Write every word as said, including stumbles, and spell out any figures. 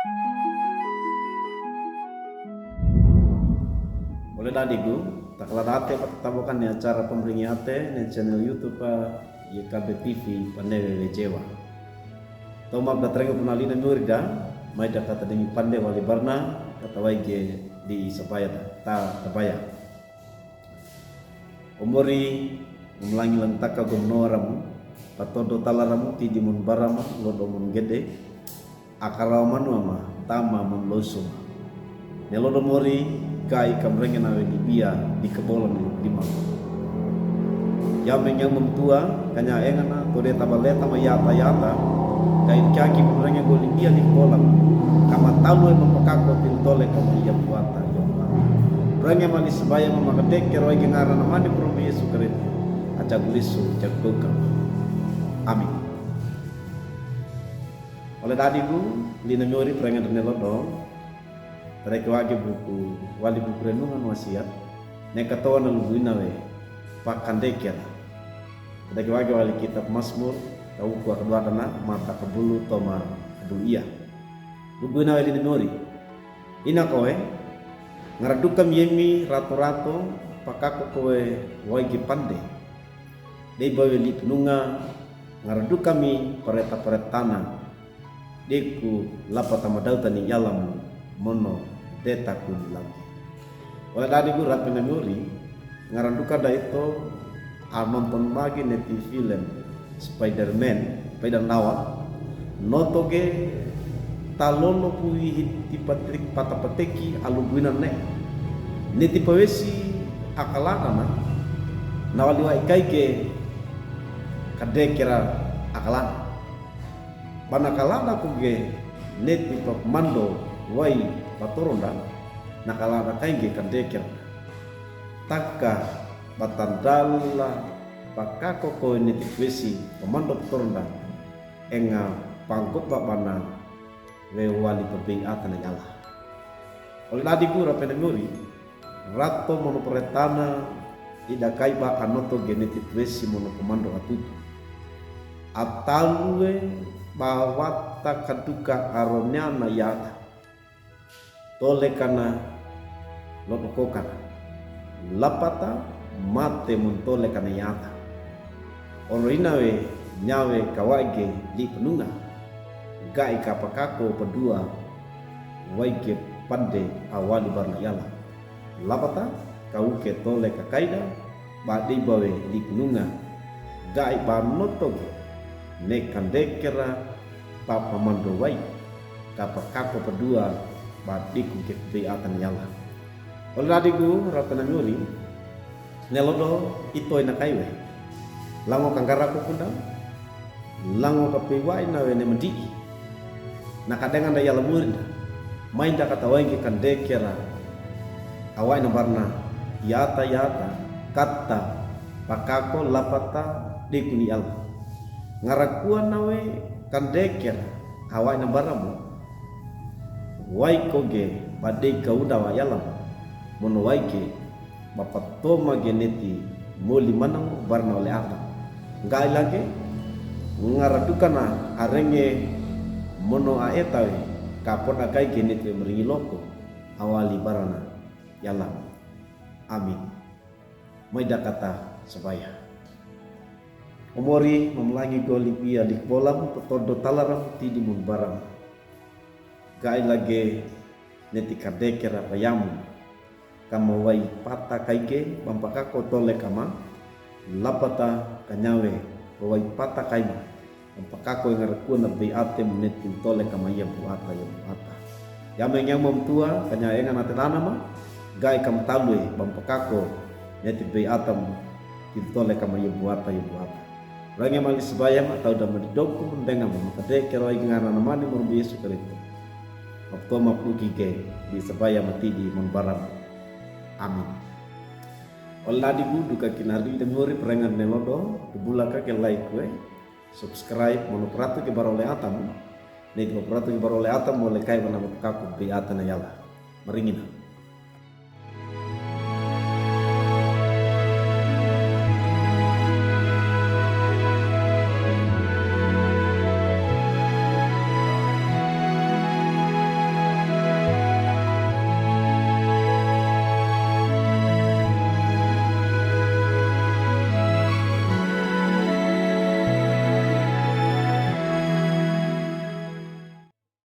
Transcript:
Ole dadigu, takaladaten patabokan ne acara pambaringi ate ne channel YouTube Y K B T V Panewe Wejewa. Toma bdatrenge punali na miorida, mai da kata demi pande wali barna, kata waige di sabaya da, ta tabaya. O Mori, mlangilangtaka gomno ramu, patodo tala ramu tidi mon barama, lodo mon gede, akarawa manuama, tama mon losoma. Ne lodo Mori, ga'i kamrenge nawe libia, di kebolan lima. Yame nyang mamtua, kanya engana, tode tabaleta ma yata yata, ga'i kaki mrenge go libia di kebolan. Kama talu e mapakako tintole kama iya buata, iya buata. Renge mani sabaya ma makadeke roi gengara namani Proho Yesu Kristo. Aca gulisu, aca guka. Amin. Ole dadigu, lina miori prengan rene lodo. Tadaki wage buku, wali buku renungan wasiat. Ne katowana lubu ina we, pakandekera. Tadaki wage wali kitab Masmur, kawuku akaduadana, mata kabulu toma kabulu iya. Lubu ina we lina miori. Ina kowe, ngaraduka mi yemi rato-rato, pakako kowe waige pande. Dei bawe li'penunga, ngaraduka mi pareta-paretana. Deku lapata madauta ni yalamu mono detaku ni lagi. Wala dadigu rape na miori, ngaranduka da ito, a nonton magi neti film Spider-Man, Spider Nawa, noto ge talolo puhi hiti patrik pata pateki alu guinan ne. Neti pawesi akalana na, nawali wa ikai ge kadekera akalana. Bana kalana kuge neti pamando wai patoronda, na kalana kaige kandekera. Taka batandala pakako ko neti pawesi pamando patoronda, enga panggoba bana we wali pabei ata na yala. Ole dadigu rape na miori, rato mono paretana, ida kaiba anoto ge neti pawesi mono pamando atutu. Atalue bawata kaduka aroniana yata. Tole kana lodokokana. Lapata mate mon tole kana yata. Oro ina we nyawe kawaige li'penunga. Ga'i kapakako padua waige pande awali barna yala. Lapata kawuke tole kakaida, ba dei bawe li'penunga, ga'i ba noto ge, ne kandekera papa mando wai, kapakako padua, ba deku ge pabei ata na yala. Ole dadigu rape na miori, ne lodo ito ina kaiwe. Lango kanggara kukunda, lango kapeiwa ina we ne mandii. Na kadengan da yala murinda. Mai da kata waige kandekera. Awa ina barna yata yata kata pakako lapata deku ni yala. Ngarakua na we kandekera. Awa ina barna mo. Wai koge ba dei kauda wa yala mo. Mono waige ba patoma ge neti moli manang barna ole ata. Ga'i lage, ngaradukana arenge mono aeta we, kapoda kaige neti we maringi loko, awali barana yala. Amin. Mai da kata sabaya. O Mori, mamlangi go libia di kebolam, patodo talaram tidi mon baram. Ga'i lage neti kadekera payamu. Kama wai pata kaige bampakako tole kama, lapata kanyawe wai pata kaima, bampakako engarakua na bei ate mo neti tole kama iya buata, iya buata. Yame nyang mamtua, kanya enga na telana ma, ga'i kama talue bampakako neti bei ata mo, tintole kama iya buata, iya buata. Renge mali sabaya ma tau da madidoku mendenga ma makadekera wai gengara namani mo Yesu Kristo. Mapto mapduki ge di sabaya matidi mon baram. Amin. Ole dadigu du ka kinari da miori prengan ne lodo, dubula ka ke like we, subscribe, mono peratu ke bara ole atam. Neti peratu ke bara ole atam, ole kai wana mapakako bei ata na yala. Maringina.